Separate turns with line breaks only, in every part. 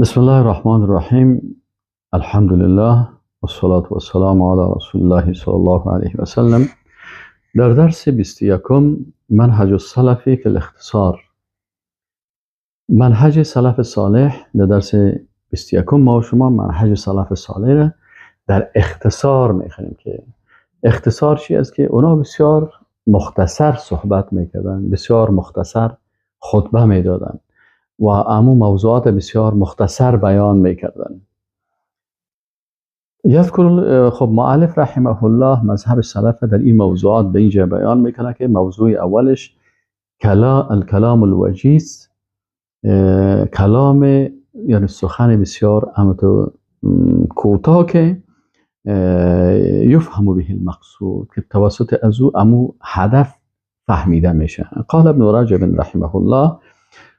بسم الله الرحمن الرحیم. الحمد لله والصلاة والسلام علی رسول الله صلی الله علیه و سلم. در درس 21 منهج السلف فی الاختصار، منهج سلف صالح. در درس 21 ما و شما منهج سلف صالح را در اختصار میخوانیم که اختصار چی است؟ که اونا بسیار مختصر صحبت میکردن، بسیار مختصر خطبه میدادن و امو موضوعات بسیار مختصر بیان میکردن. یذکر خب مؤلف رحمه الله مذهب سلف در این موضوعات به اینجا بیان میکنه که موضوع اولش الکلام الوجیز، کلام یعنی سخن بسیار امتو کوتاه که یفهم به المقصود، که توسط از او امو هدف فهمیده میشه. قال ابن رجب رحمه الله: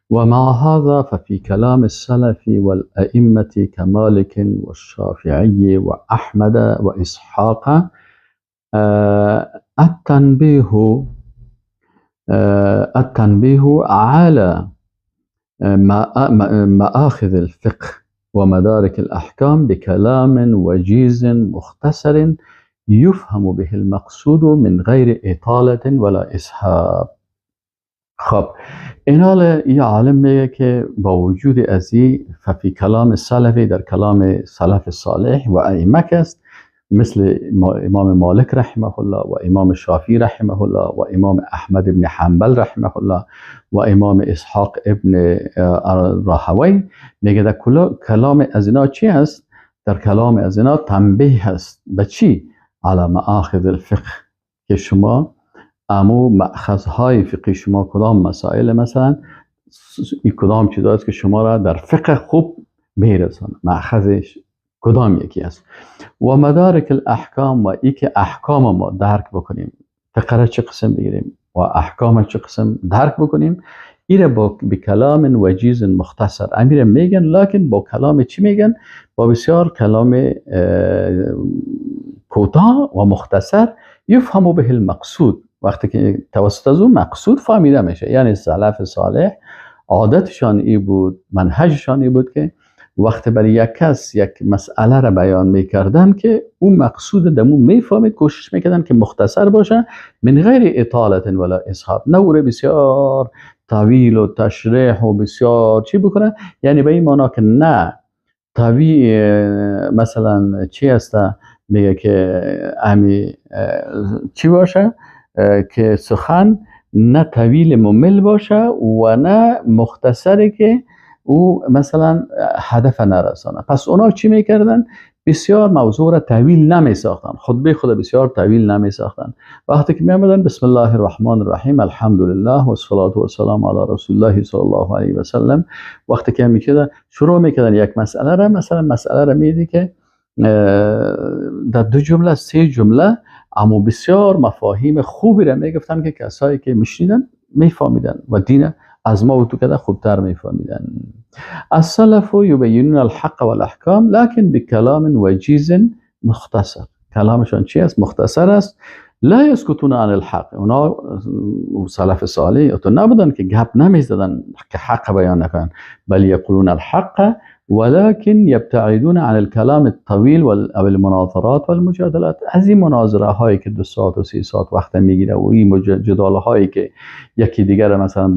ومع هذا ففي كلام السلف والأئمة كمالك والشافعي وأحمد وإسحاق التنبيه على مآخذ الفقه ومدارك الأحكام بكلام وجيز مختصر يفهم به المقصود من غير إطالة ولا إسهاب. خب این حال یه عالم میگه که با وجود ازی ففی کلام سلفی، در کلام سلف صالح و ائمه است، مثل امام مالک رحمه الله و امام شافعی رحمه الله و امام احمد ابن حنبل رحمه الله و امام اسحاق ابن راهوی، میگه در کلام از اینا چی هست؟ در کلام از اینا تنبیه هست به چی؟ علی مآخذ الفقه، که شما امو مأخذهای فقهی شما کدام مسائل، مثلا این کدام چیزا است که شما را در فقه خوب میرسانه، مأخذش کدام یکی است. و مدارک الاحکام، و ای که احکام ما درک بکنیم، فقه را چه قسم بگیریم و احکام چه قسم درک بکنیم، ایره با بکلام وجیز مختصر امیر میگن، لکن با کلام چی میگن؟ با بسیار کلام کوتاه و مختصر، یفهم به المقصود، وقتی که توسط از اون مقصود فهمیده میشه. یعنی سلف صالح عادتشان ای بود، منهجشان ای بود که وقتی برای یک کس یک مسئله را بیان میکردن که اون مقصود دمو میفهمید، کوشش میکردن که مختصر باشه، من غیر اطالت ولا اسحاب، نه او بسیار طویل و تشریح و بسیار چی بکنه. یعنی به این معنا که نه طویل مثلا چی هست، میگه که امی چی باشه که سخن نه طویل ممل باشه و نه مختصری که او مثلا هدف نرسانه. پس اونا چی میکردن؟ بسیار موضوع را طویل نمی ساختن، خطبه خود بسیار طویل نمی ساختن. وقتی که می آمدن بسم الله الرحمن الرحیم، الحمدلله والصلاة والسلام علی رسول الله صلی الله علیه و سلم، وقتی که میکردن شروع میکردن یک مسئله را، مثلا مسئله را میدی که در دو جمله سه جمله اما بسیار مفاهیم خوبی را میگفتن که کسایی که میشنیدن میفهمیدن و دین از ما و تو کده خوبتر میفهمیدن. السلف یبینون الحق والاحکام لكن بکلام وجیز مختصر. کلامشان چی است؟ مختصر است. لا یسکتون عن الحق. اونا سلف صالح تو نبودن که گپ نمیزدن که حق بیان نکنن، بل یقولون الحق ولكن يبتعدون عن الكلام الطويل او المناظرات والمجادلات. از این مناظره هایی که 2 ساعت و 3 ساعت وقت میگیره و این جدال هایی که یکی دیگر مثلا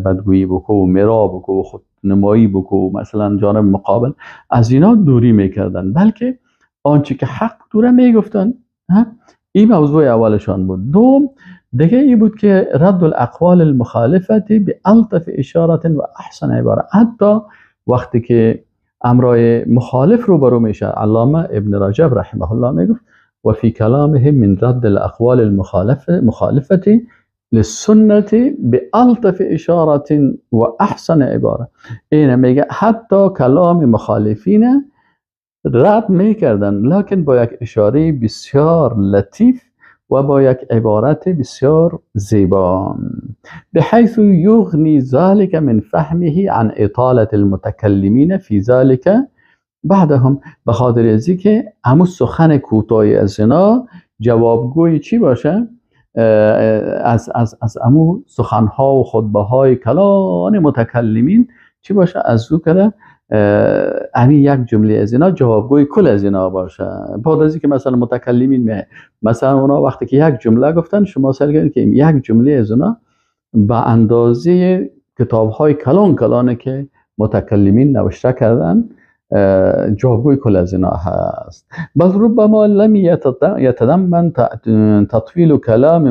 بدگویی بکو و مرا بکو و خود نمایی بکو مثلا جانب مقابل، از اینا دوری میکردن، بلکه آنچه که حق دوره میگفتن. این موضوع اولشان بود. دوم دیگه ای بود که رد الاقوال المخالفه بالطف اشاره و احسن عباره. حتی وقتی که امرای مخالف روبرو میشه، علامه ابن رجب رحمه الله میگفت و فی کلامهم من رد الاقوال المخالفه للسنة بالطف اشاره و احسن عباره. اینه میگه حتی کلام مخالفین رد میکردن، لکن با یک اشاره بسیار لطیف و با یک عبارت بسیار زیبا، بحيث يغني ذلك من فهمه عن إطالة المتكلمين في ذلك بعدهم. به خاطر ازی که همون سخن کوتاه از اینا جوابگوی چی باشه؟ از امو سخنها و خطبه های کلان متکلمین چی باشه؟ از او که همین یک جمله از اینا جوابگوی کل از اینا باشه. بعد از اینکه مثلا متکلمین مثلا اونا وقتی که یک جمله گفتن، شما سعی کنید که یک جمله از اونا به اندازه کتاب های کلان کلانه که متکلمین نوشته کردن جوابگوی کل از اینا هست. بل ربما لم يتضمن تطویل کلام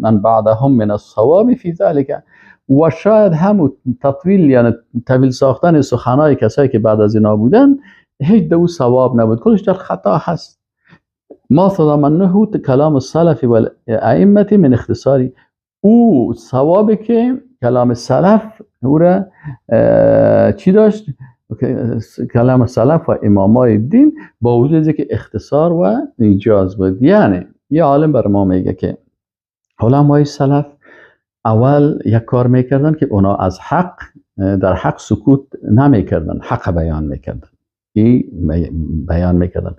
من بعدهم من الصواب فی ذلك، و شاید هم تطویل یعنی طویل ساختن سخنای کسایی که بعد از اینا بودن هیچ دو صواب نبود، کلش در خطا هست. ما تضمنه کلام السلف والائمه من اختصاری، او صوابی که کلام سلف او را چی داشت؟ کلام سلف و امامای دین با وجود که اختصار و ایجاز بود. یعنی یه عالم بر ما میگه که علمای سلف اول یک کار میکردن که اونا از حق در حق سکوت نمیکردن، حق بیان میکردن، این بیان میکردن.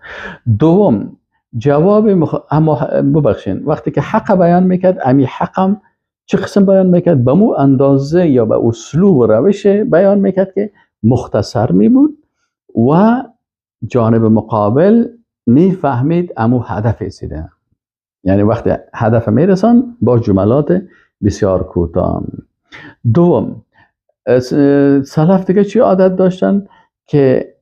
دوم جواب اما ببخشین وقتی که حق بیان میکرد، امی حقم چه قسم بیان میکرد؟ به مو اندازه یا به اسلوب و روش بیان میکرد که مختصر می بود و جانب مقابل میفهمید امو هدف رسیده. یعنی وقتی هدف میرسان با جملات بسیار کوتاه. دوم سلف دیگه چی عادت داشتن که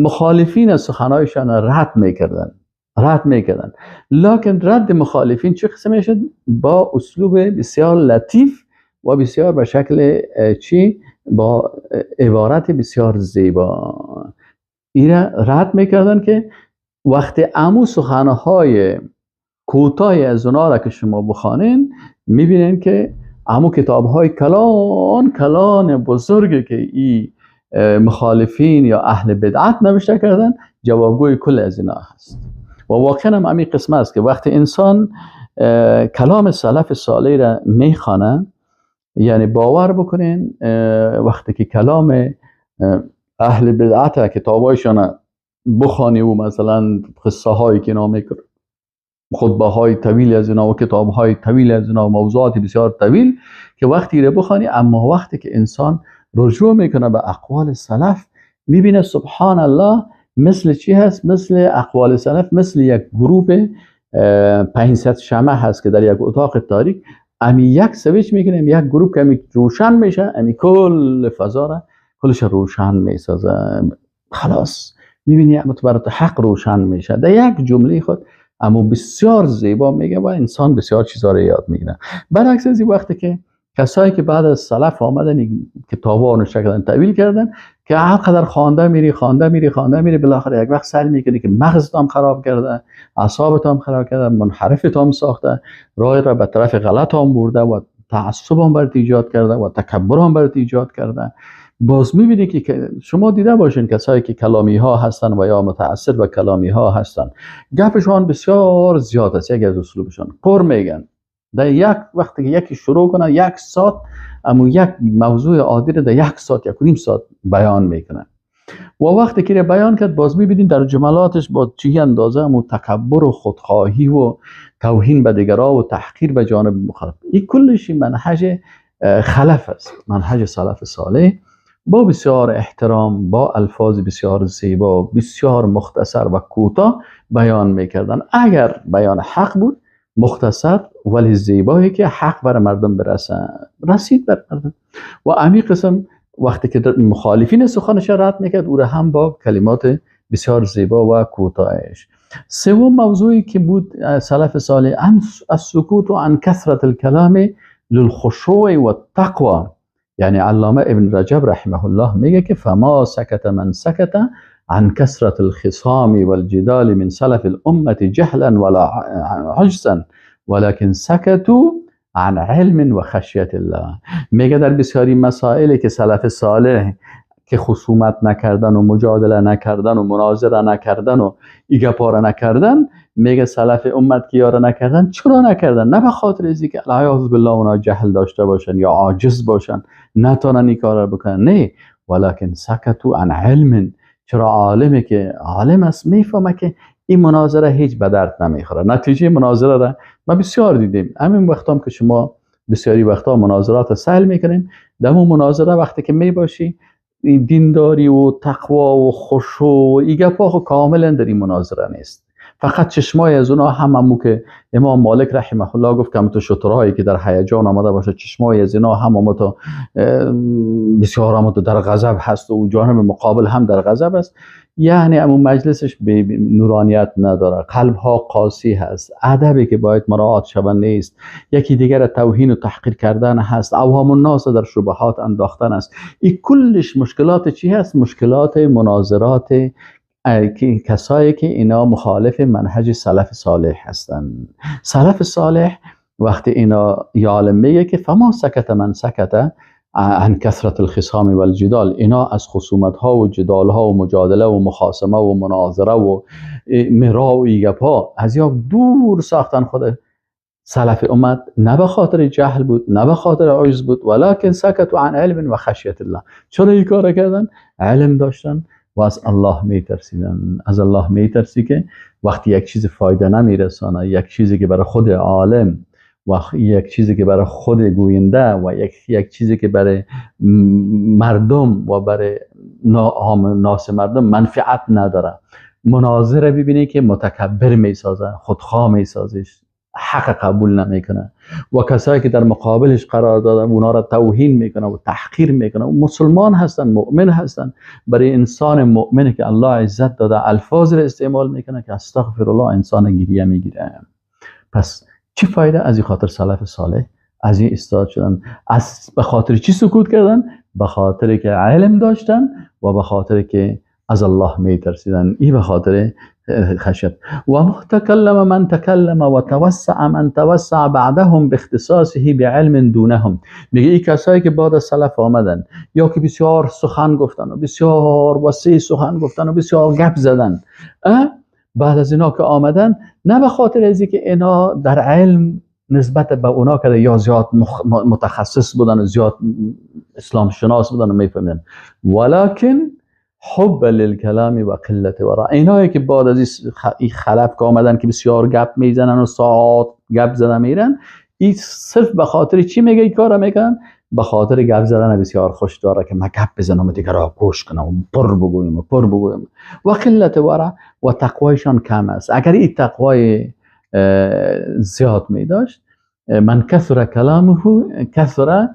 مخالفین سخنایشان رد میکردن، رد میکردن. لکن رد مخالفین چه قسم میشد؟ با اسلوب بسیار لطیف و بسیار به شکل چی؟ با عبارت بسیار زیبا ایره رد میکردن که وقتی امو سخنهای کوتاه از اونا را که شما بخوانین میبینین که امو کتابهای کلان کلان بزرگی که ای مخالفین یا اهل بدعت نوشته کردن جوابگوی کل از اینا هست. و واقعا هم همین قسمه است که وقتی انسان کلام سلف صالح را میخوانه، یعنی باور بکنین وقتی که کلام اهل بدعت کتابایشان بخوانی و مثلا قصه هایی که اینا میکنه، خطبه های طویل از اینا و کتاب های طویل از اینا و موضوعات بسیار طویل که وقتی را بخوانی، اما وقتی که انسان رجوع میکنه به اقوال سلف میبینه سبحان الله مثل چی هست؟ مثل اقوال سلف مثل یک گروه 500 شمع هست که در یک اتاق تاریک امی یک سویچ میکنیم، یک گروه که امی روشن میشه، امی کل فضا را کلش روشن میسازه. خلاص میبینی اما تو برات حق روشن میشه در یک جمله خود، اما بسیار زیبا میگه و انسان بسیار چیزا رو یاد میگیره. برعکس از این وقتی که کسایی که بعد از سلف آمدن کتابا رو شکل طویل کردن که هر قدر خوانده میری خوانده میری خوانده میری، بالاخره یک وقت سر میکنی که مغزت هم خراب کرده، اعصابت هم خراب کرده، منحرفت هم ساخته، راه را به طرف غلط هم برده و تعصب هم برات ایجاد کرده و تکبر هم برات ایجاد کرده. باز میبینی که شما دیده باشین کسایی که کلامی ها هستن و یا متأثر به کلامی ها هستن، گپشان بسیار زیاد است، یکی از اسلوبشان پر میگن در یک وقتی که یکی شروع کنه یک ساعت اما یک موضوع عادی رو در یک ساعت یک و نیم ساعت بیان میکنه و وقتی که بیان کرد باز میبینین در جملاتش با چه اندازه اما تکبر و خودخواهی و توهین به دیگرا و تحقیر به جانب مخالف، این کلش منهج خلف است، منهج سلف صالح با بسیار احترام، با الفاظ بسیار زیبا، بسیار مختصر و کوتاه بیان میکردن. اگر بیان حق بود مختصر ولی زیبایی که حق بر مردم برسه، رسید بر مردم. و امی قسم وقتی که مخالفین سخنش رد میکرد او را هم با کلمات بسیار زیبا و کوتاهش. سوم موضوعی که بود سلف صالح السکوت عن کثرت الکلام للخشوع والتقوى. یعنی علامه ابن رجب رحمه الله میگه که فما سکت من سکت عن كثرة الخصام والجدال من سلف الأمة جهلا ولا عجزا ولكن سكتوا عن علم و خشیت الله. میگه در بسیاری مسائلی که سلف صالح که خصومت نکردن و مجادله نکردن و مناظره نکردن و ایگپاره نکردن، میگه سلف امت که یاره نکردن، چرا نکردن؟ نه به خاطر ازی که العیاذ بالله اونا جهل داشته باشن یا عاجز باشن نتونن این کار رو بکنن، نه، ولکن سکتوا عن علم. چرا عالمی که عالم است میفهمه که این مناظره هیچ به درد نمیخوره. نتیجه مناظره را ما بسیار دیدیم. همین وقتا هم که شما بسیاری وقتا مناظرات سهل میکنین، در اون مناظره وقتی که میباشی دینداری و تقوا و خشوع و این گپا خو کاملا در این مناظره نیست. فقط چشمای از اونا هم همو که امام مالک رحمه الله گفت که تو شترهایی که در هیجان آمده باشه، چشمای از اینا هم همو تو بسیار همو تو در غضب هست و جانب مقابل هم در غضب است. یعنی امو مجلسش به نورانیت نداره، قلب ها قاسی هست، ادبی که باید مراعات شود نیست، یکی دیگر توهین و تحقیر کردن هست، اوهام الناس در شبهات انداختن است. این کلش مشکلات چی هست؟ مشکلات مناظرات کسایی که اینا مخالف منهج سلف صالح هستند. سلف صالح وقتی اینا یعلم میگه که فما سکت من سکت عن کثرت الخصام والجدال، اینا از خصومت ها و جدال ها و مجادله و مخاصمه و مناظره و مرا و ایگپ ها از یا دور ساختن خود سلف امت، نه به خاطر جهل بود، نه به خاطر عجز بود، ولکن سکتوا عن علم و خشیت الله. چرا این کار کردن؟ علم داشتن و از الله میترسیدن. از الله میترسی که وقتی یک چیز فایده نمیرسانه، یک چیزی که برای خود عالم و یک چیزی که برای خود گوینده و یک چیزی که برای مردم و برای ناس مردم منفعت نداره، مناظره ببینی که متکبر میسازه، خودخواه میسازش، حق قبول نمیکنه و کسایی که در مقابلش قرار دادن اونا را توهین میکنه و تحقیر میکنه. و مسلمان هستن، مؤمن هستن، برای انسان مؤمنی که الله عزت داده الفاظ را استعمال میکنه که استغفر الله انسان گریه میگیره. پس چی فایده؟ از این خاطر سلف صالح از این استاد شدن. از به خاطر چی سکوت کردن؟ به خاطر که علم داشتن و به خاطر که از الله میترسیدن. این به خاطر خشیت. و ما تکلم من تکلم و توسع من توسع بعدهم باختصاصه بعلم دونهم. میگه این کسایی که بعد از سلف آمدن یا که بسیار سخن گفتن و بسیار وسیع سخن گفتن و بسیار گپ زدن، بعد از اینا که آمدن نه به خاطر از اینکه اینا در علم نسبت به اونا که یا زیاد متخصص بودن و زیاد اسلام شناس بودن و میفهمیدن، ولکن حب للکلام و قلت ورع. اینایی که بعد از این خلف که آمدن که بسیار گپ میزنن و ساعت گپ زدن میرن، این صرف به خاطر چی میگه این کارا میکنن؟ به خاطر گپ زدن بسیار خوش داره که من گپ بزنم و دیگرا گوش کنم و پر بگویم و پر بگویم. و قلت ورع و تقوایشان کم است. اگر این تقوای زیاد می داشت، من کثر کلامه کثر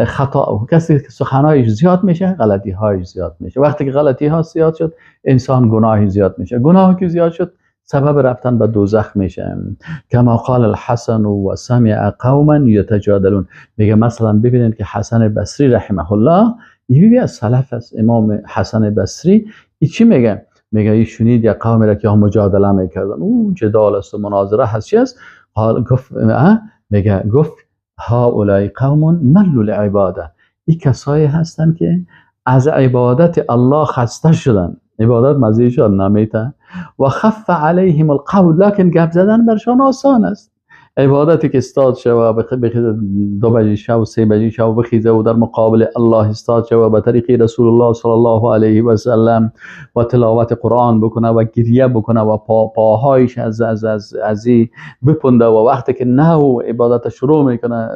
خطا، کسی که سخنایش زیاد میشه غلطی هایش زیاد میشه. وقتی که غلطی ها زیاد شد انسان گناهی زیاد میشه، گناهی که زیاد شد سبب رفتن به دوزخ میشه. کما قال الحسن و سمع قوما یتجادلون. میگه مثلا ببینید که حسن بصری رحمه الله، یکی از سلف است، امام حسن بصری، این چی میگه؟ میگه این شنید یک قومی را که مجادله میکردن، او جدال است و مناظره هست، چی است؟ گفت میگه گفت هؤلاء قوم ملوا العباده. این کسایی هستن که از عبادت الله خسته شدن، عبادت مزیشان نمیته، و خف علیهم القول، لکن گپ زدن برشان آسان است. عبادتی که استاد شوه بخیزه 2 بجه شو 3 بجه شو بخیزه و در مقابل الله استاد شوه به طریق رسول الله صلی الله علیه و سلم و تلاوت قرآن بکنه و گریه بکنه و پاهایش از از از از بپنده و وقتی که نو عبادت شروع میکنه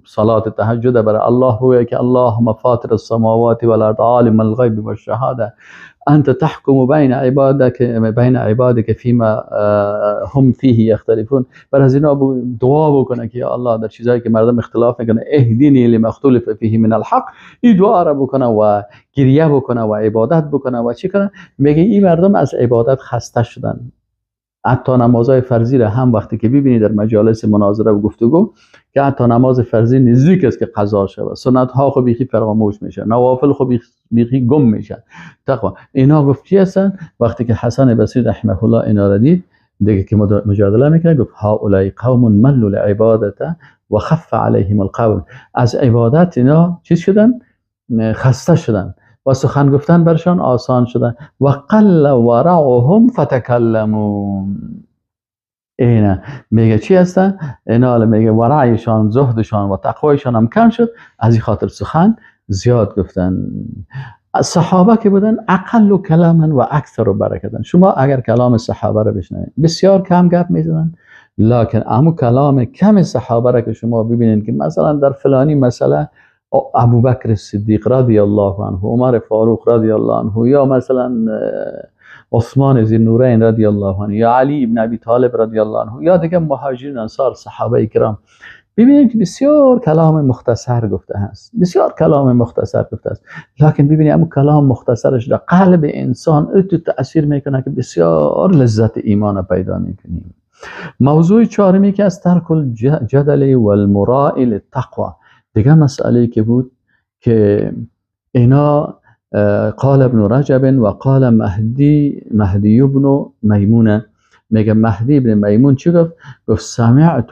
صلات تهجد برای الله بگه که اللهم فاطر السماوات والارض عالم الغیب والشهاده انت تحكم بین عبادك بین عبادك فيما هم فيه يختلفون. بر از اینا دعا بکنه که یا الله در چیزایی که مردم اختلاف میکنه اهدینی لما اختلف فيه من الحق، این دعا را بکنه و گریه بکنه و عبادت بکنه و چی کنه. میگه این مردم از عبادت خسته شدن. حتی نمازهای فرضی را هم وقتی که ببینید در مجالس مناظره و گفتگو که حتی نماز فرضی نزدیک است که قضا شود، سنت ها خب بیخی فراموش میشه، نوافل خب بیخی گم میشه، تقوا. اینا گفت چی هستن؟ وقتی که حسن بصری رحمه الله اینا را دید دیگه که مجادله میکنه، گفت هؤلاء قوم ملوا العبادة و خف علیهم القول. از عبادت اینا چیز شدن؟ خسته شدن و سخن گفتن برشان آسان شدن. و قل ورعهم فتکلموا. اینا میگه چی هستن؟ اینا میگه ورعشان، زهدشان و تقوایشان هم کم شد، از این خاطر سخن زیاد گفتن. صحابه که بودن اقل کلاما و اکثر برکتن. شما اگر کلام صحابه را بشنوید بسیار کم گپ میزنن، لکن امو کلام کم صحابه را که شما ببینید که مثلا در فلانی مسئله ابوبکر صدیق رضی الله عنه، عمر فاروق رضی الله عنه، یا مثلا عثمان ذی‌النورین رضی الله عنه، یا علی ابن ابی طالب رضی الله عنه، یا دیگه مهاجرین، انصار، صحابه کرام، ببینید که بسیار کلام مختصر گفته است، بسیار کلام مختصر گفته است، لکن ببینید امو کلام مختصرش در قلب انسان اتو تأثیر میکنه که بسیار لذت ایمان پیدا میکنیم. موضوع چهارمی که از ترک الجدل والمراء للتقوی. دیگه مسئله که بود که اینا قال ابن رجب و قال مهدی ابن میمونه، میگه مهدی ابن میمون چی گفت؟ گفت سمعت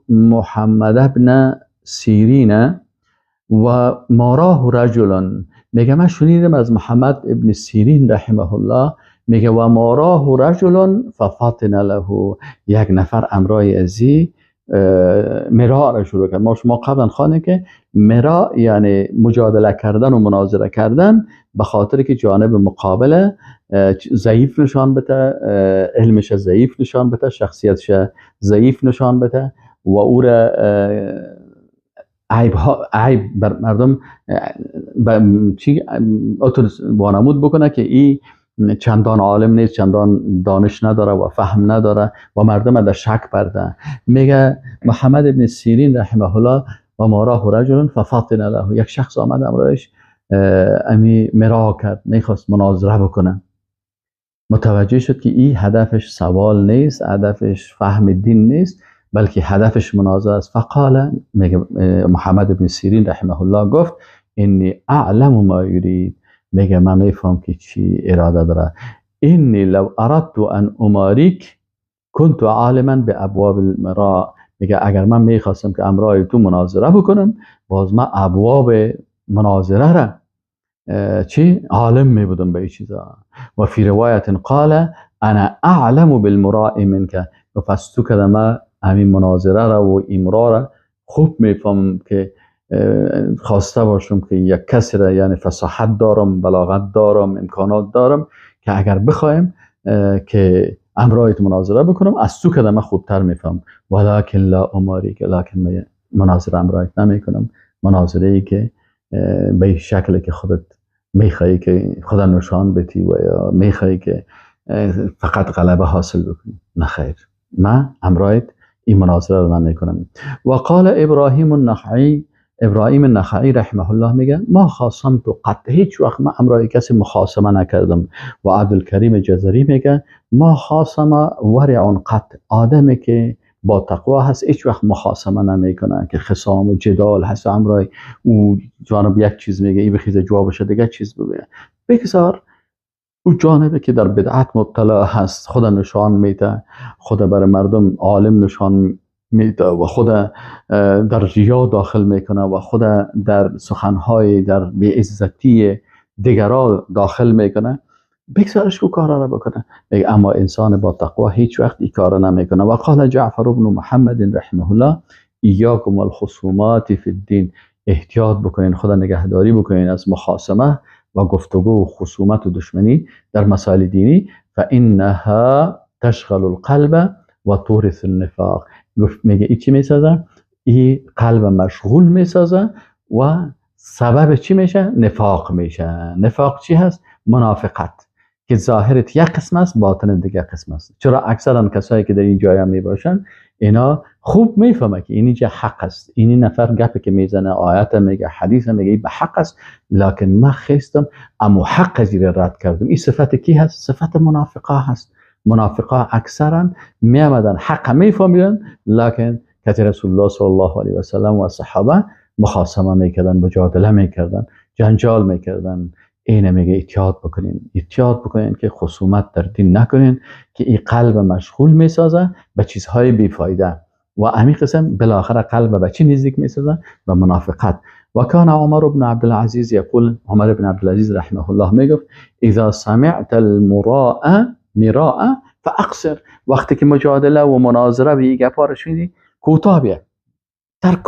محمد ابن سیرین و ماراه رجل. میگه من شنیدم از محمد ابن سیرین رحمه الله، میگه و ماراه رجل ففطن له، یک نفر امرای ازی مراء را شروع کرد. ما شما قبلا خواندیم که مراء یعنی مجادله کردن و مناظره کردن به خاطر که جانب مقابل ضعیف نشان بده، علمش ضعیف نشان بده، شخصیتش ضعیف نشان بده و او را عیب بر مردم چی وانمود بکنه که این چندان عالم نیست، چندان دانش نداره و فهم نداره و مردم در شک برده. میگه محمد ابن سیرین رحمه الله و ماراه رجل ففطن له، یک شخص آمد امرایش امی مرا کرد، میخواست مناظره بکنه. متوجه شد که این هدفش سوال نیست، هدفش فهم دین نیست، بلکه هدفش مناظره است. فقال، میگه محمد ابن سیرین رحمه الله گفت انی اعلم ما یرید، میگه من میفهم که چی اراده داره. انی لو اردت ان اماریک كنت عالما به ابواب المراء، میگه اگر من میخواستم که امرای تو مناظره بکنم، باز من ابواب مناظره را چی عالم میبودم به این چیزا. و فی روایت قال انا اعلم بالمراء منک، پس تو که من همین مناظره را و امرا را خوب میفهمم که خواسته باشم که یک کسی را، یعنی فصاحت دارم، بلاغت دارم، امکانات دارم که اگر بخوایم که امرایت مناظره بکنم، از تو که من خوبتر میفهم. ولکن لا اماری، لکن من مناظره امرایت نمیکنم، مناظره ای که به شکلی که خودت میخوایی که خدا نشان بدی و یا میخوایی که فقط غلبه حاصل بکنی، نه خیر، من امرایت این مناظره رو نمیکنم. و قال ابراهیم النخعی، ابراهیم النخعی رحمه الله میگه ما خاصمت قط، هیچ وقت ما امرای کسی مخاصمه نکردم. و عبدالکریم جزری میگه ما خاصم ورع قط، آدمی که با تقوا هست هیچ وقت مخاصمه نمیکنه که خصام و جدال هست امرای او جانب یک چیز میگه، ای بخیزه جوابش دیگه چیز بگه. بگذار او جانبی که در بدعت مبتلا هست خود نشان میده، خود برای مردم عالم نشان میده و خود در ریا داخل میکنه و خود در سخنهای در بی‌عزتی دیگران داخل میکنه، بگذارش که کارا را بکنه. اما انسان با تقوا هیچ وقت این کارا نمیکنه. و قال جعفر بن محمد رحمه الله ایاکم الخصومات فی الدین، احتیاط بکنین، خدا نگهداری بکنین از مخاصمه و گفتگو و خصومت و دشمنی در مسائل دینی، فانها تشغل القلب و تورث النفاق. گفت میگه ای چی میسازه؟ ای قلب مشغول میسازه و سبب چی میشه؟ نفاق میشه. نفاق چی هست؟ منافقت، که ظاهرت یک قسم است، باطن دیگه قسم است. چرا اکثرا کسایی که در این جای میباشن اینا خوب میفهمه که این اینجا حق است، این نفر گپی که میزنه، آیت میگه، حدیث میگه، این به حق است، لکن من خیستم اما حق زیر رد کردم. این صفت کی هست؟ صفت منافقا هست. منافقا اکثرا میامدن حق میفهمیدن، لکن که رسول الله صلی الله علیه و سلم و صحابه مخاصمه میکردن، مجادله میکردن، جنجال میکردن. اینه میگه احتیاط بکنین، احتیاط بکنین که خصومت در دین نکنین که این قلب مشغول میسازه به چیزهای بیفایده و همین قسم بالاخره قلب به چی نزدیک میسازه؟ به منافقت. و کان عمر بن عبدالعزیز یقول، عمر بن عبدالعزیز رحمه الله میگفت اذا سمعت المراء مراء فاقصر، وقتی که مجادله و مناظره به این گپا رو شنیدی کوتاه بیا، ترک.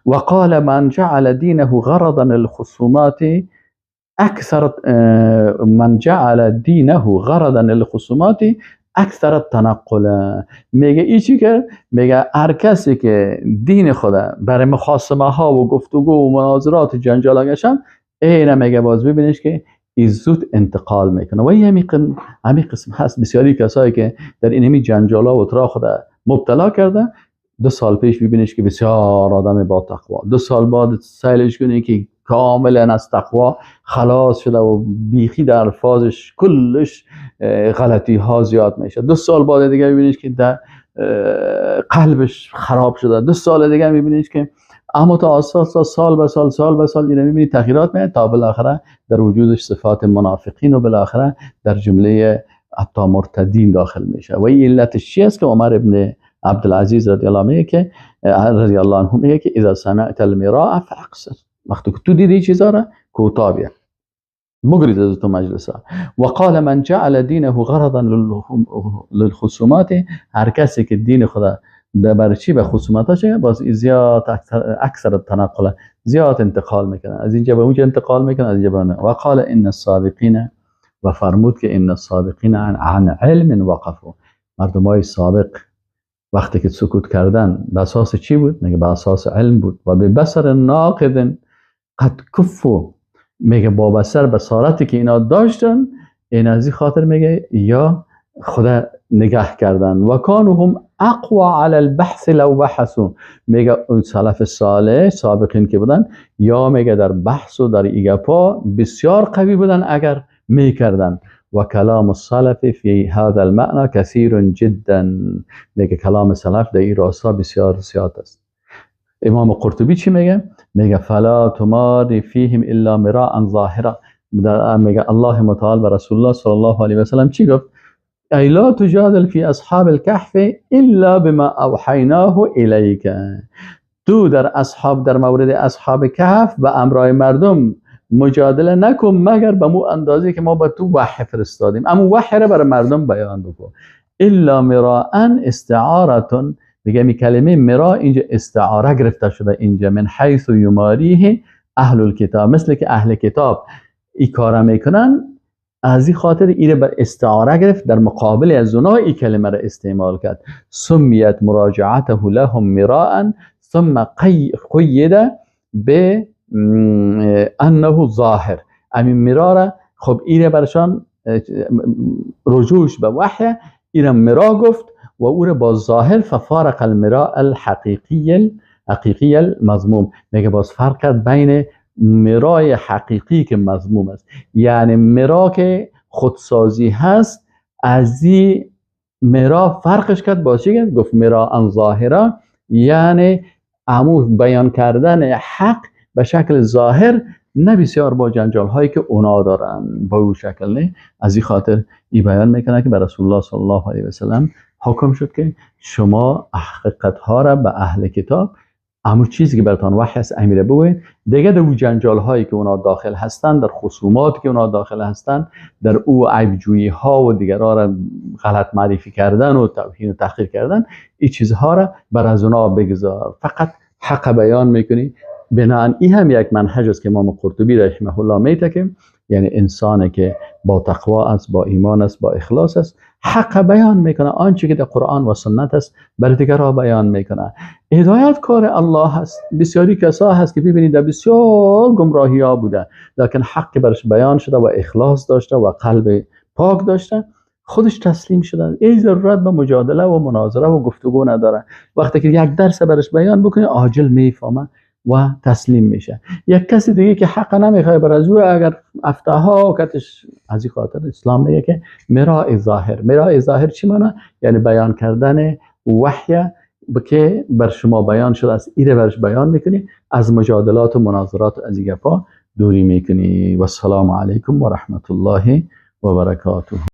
وقال من جعل دینه غرضا للخصومات اکثر، من جعل دینه غرضا للخصومات اکثر تنقل. میگه ای چی که میگه هر کسی که دین خود برای مخاصمه ها و گفتگو و مناظرات و جنجال گشن، اینه میگه باز ببینیش که ای زود انتقال میکنه. و این همین قسم هست. بسیاری کسایی که در این همی جنجال ها و ترا خود مبتلا کرده، 2 سال پیش ببینیش که بسیار آدم با تقوا، 2 سال بعد سیلش کنی که کاملا از تقوا خلاص شده و بیخی در الفاظش کلش غلطی ها زیاد میشه. 2 سال بعد دیگه میبینیش که در قلبش خراب شده. 2 سال دیگه میبینیش که اما تا سال به سال سال به سال اینو میبینی تغییرات میاد تا بالاخره در وجودش صفات منافقین و بالاخره در جمله حتی مرتدین داخل میشه. و این علتش چی است که عمر ابن عبدالعزیز رضی الله میگه که رضی الله عنه میگه که اذا سمعت المراء فاقصر، وقتی که تو دیدی چیزا را کوتاه بیا بگریز از تو مجلسا. و قال من جعل دینه غرضا للخصومات، هر کسی که دین خدا برای چی به خصومت ها باز زیاد اکثر تنقل زیاد انتقال میکنه، از اینجا به اونجا انتقال میکنه، از اینجا به اونجا. و قال ان السابقین، و فرمود که ان السابقین عن علم وقفوا، مردمای سابق وقتی که سکوت کردن به اساس چی بود؟ میگه به اساس علم بود. و به بصر ناقد قد کفو، میگه با بصر بصارتی که اینا داشتن، این از این خاطر میگه یا خدا نگاه کردن. و کانوا هم اقوى علی البحث لو بحثوا، میگه اون سلف صالح سابقین که بودن یا میگه در بحث و در ایگپا بسیار قوی بودن اگر میکردن. و کلام السلف فی هذا المعنى کثیر جدا، میگه کلام سلف در این راستا بسیار زیاد است. امام قرطبی چی میگه؟ میگه فلا تماری فیهم الا مراء ظاهرا. میگه الله متعال و رسول الله صلی الله علیه و سلم چی گفت؟ ای لا تجادل فی اصحاب الکهف الا بما اوحیناه الیک. تو در اصحاب، در مورد اصحاب کهف و امرای مردم مجادله نکن مگر به مو اندازه که ما به تو وحی فرستادیم، اما وحی را برای مردم بیان بکن. الا مراء استعاره، میگه می کلمه مرا اینجا استعاره گرفته شده اینجا، من حیث یماریه اهل الکتاب، مثل که اهل کتاب ای کارا میکنن، از این خاطر ایره بر استعاره گرفت، در مقابل از اونها ای کلمه را استعمال کرد. سمیت مراجعته لهم مراء ثم قید به انه ظاهر. امین مرا را خب ایره برشان رجوش به وحی، ایره مرا گفت و او را با ظاهر، ففارق المراء الحقیقی المذموم. میگه باز فرق کرد بین مرای حقیقی که مذموم است، یعنی مرا که خودسازی هست، از این مرا فرقش کرد با چی؟ گفت مرا ان ظاهرا، یعنی امو بیان کردن حق به شکل ظاهر، نه بسیار با جنجال هایی که اونا دارن با او شکل نه. از این خاطر ای بیان میکنه که به رسول الله صلی الله علیه و سلم حکم شد که شما حقیقت ها را به اهل کتاب، امو چیزی که براتان وحی است امیره بگوید، دیگه در او جنجال هایی که اونا داخل هستن، در خصومات که اونا داخل هستن، در او عیب جویی ها و دیگرها را غلط معرفی کردن و توهین و تحقیر کردن، این چیزها را بر از اونا بگذار، فقط حق بیان میکنی. بنابراین این هم یک منهج است که امام قرطبی رحمه الله میتکه، یعنی انسانی که با تقوا است، با ایمان است، با اخلاص است، حق بیان میکنه، آنچه که در قرآن و سنت است بر دیگرها بیان میکنه. هدایت کار الله است. بسیاری کسا هست که ببینید در بسیار گمراهی ها بوده، لکن حق برش بیان شده و اخلاص داشته و قلب پاک داشته، خودش تسلیم شده. ای ضرورت به مجادله و مناظره و گفتگو نداره. وقتی که یک درس برش بیان بکنه عاجل میفهمه و تسلیم میشه. یک کسی دیگه که حق نمیخواد بر از او اگر افتاها کتش، از این خاطر اسلام میگه که مراء ظاهر. مراء ظاهر چی معنی؟ یعنی بیان کردن وحی که بر شما بیان شده است، ایره برش بیان میکنی، از مجادلات و مناظرات از این گپا دوری میکنی. و السلام علیکم و رحمت الله و برکاته.